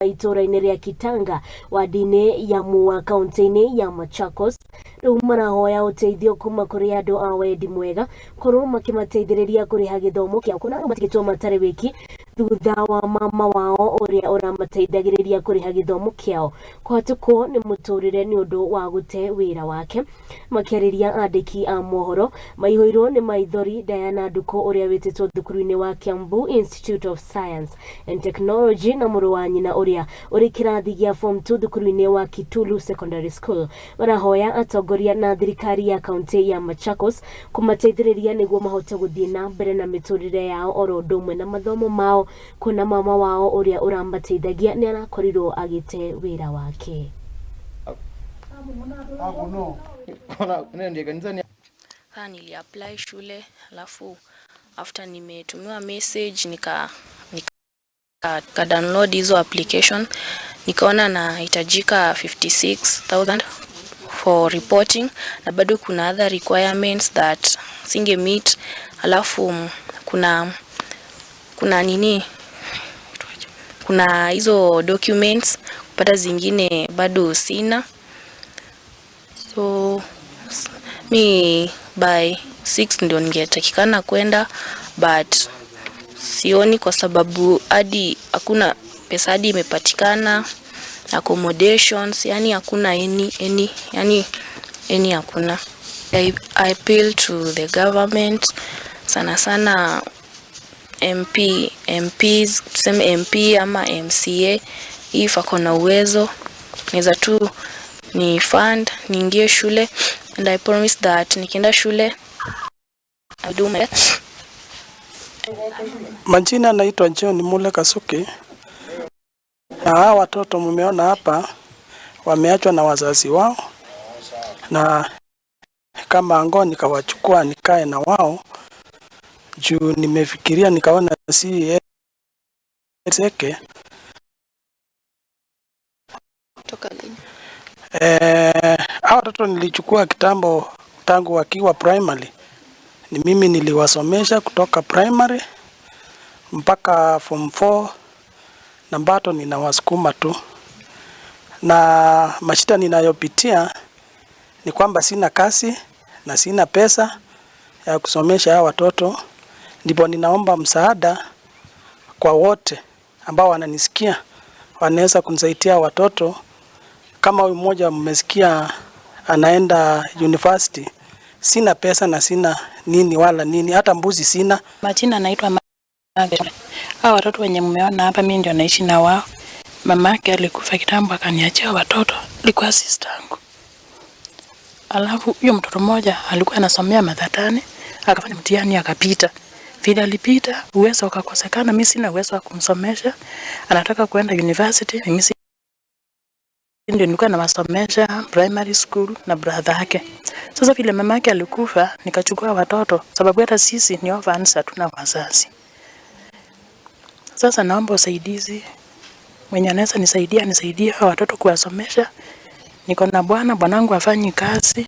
Itũra-inĩ rĩa Kitanga, wadi-inĩ ya Mua, kaunti-inĩ ya Machakos, rĩu marahoya ũteithio kuma kũrĩ andũ a wendi mwega korwo makĩmateithĩrĩria kũrĩha gĩthomo kĩao, kuona matigĩtwo matarĩ wĩki thutha wa mama wao ũrĩa ũramateithagĩrĩria kũrĩha gĩthomo kĩao kũhatũkwo nĩ mũtũrĩre nĩ ũndũ wa gũte wĩra wake. Makĩarĩria andĩki a mohoro maihũirwo nĩ maithori, Diana Nduko ũrĩa wĩtĩtwo thukuru-inĩ wa Kiambu Institute of Science and Technology na mũrũ wa nyina ũrĩa ũrĩ kĩrathi gĩa form 2 thukuru-inĩ wa Kitulu Secondary School marahoya atongoria na thirikari ya kaunti ya Machakos kũmateithĩrĩria nĩguo mahote gũthiĩ na mbere na mĩtũrĩre yao oro ũndũ ũmwe na mathomo mao, kuona mama wao ũrĩa ũramateithagia nĩ arakorirwo agĩte wĩra wake. Sasa niliapply shule, alafu after nimetumiwa message nika download hizo application, nikaona nahitajika 56,000 for reporting, na bado kuna other requirements that singe meet. Alafu kuna nini, kuna hizo documents kupata, zingine bado sina. So mi by 6 ndio ningetakikana kwenda, but sioni kwa sababu hadi hakuna pesa hadi imepatikana, accommodations, yani hakuna any, yani any hakuna. I appeal to the government, sana sana MP, MPs, tuseme MP ama MCA, if ako na uwezo naweza tu ni fund niingie shule, and I promise that nikienda shule I'll do my Majina naitwa John Mule Kasuki, na hawa watoto mmeona hapa wameachwa na wazazi wao, na kama ango nikawachukua nikae na wao juu nimefikiria nikaona si seke. Toka lini? Hawa watoto nilichukua kitambo tangu wakiwa primary. Ni mimi niliwasomesha kutoka primary mpaka form 4 na bado ninawasukuma tu, na mashida ninayopitia ni kwamba sina kazi na sina pesa ya kusomesha hawa watoto, ndipo ninaomba msaada kwa wote ambao wananisikia, wanaweza kunisaidia watoto. Kama huyu mmoja mmesikia anaenda university, sina pesa na sina nini wala nini, hata mbuzi sina. Majina naitwa Margaret. Hao watoto wenye mmeona hapa, mimi ndio naishi na wao. Mamake alikufa kitambo akaniachia watoto, alikuwa sister yangu. Alafu huyo mtoto mmoja alikuwa anasomea Mathatani, akafanya mtihani akapita. Vile alipita, uwezo ukakosekana, mimi sina uwezo wa kumsomesha. Anataka kuenda university, mimi si ndio nilikuwa nawasomesha primary school na brother yake. Sasa vile mamake alikufa, nikachukua watoto sababu hata sisi ni orphans, hatuna wazazi. Sasa naomba usaidizi, mwenye anaweza nisaidia nisaidie hawa watoto kuwasomesha. Niko na bwana, bwanangu hafanyi kazi,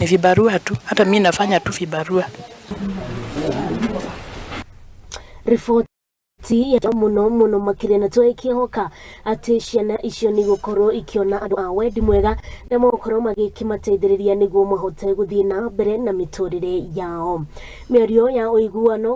ni vibarua tu, hata mi nafanya tu vibarua. Riboti ya muno muno makiria, na twĩkĩhoka atĩ ciana icio nĩ igũkorwo ikĩona andũ a wendi mwega na magũkorwo magĩkĩmateithĩrĩria nĩguo mahote gũthiĩ na mbere na mĩtũrĩre yao. Mĩario ya ũiguano.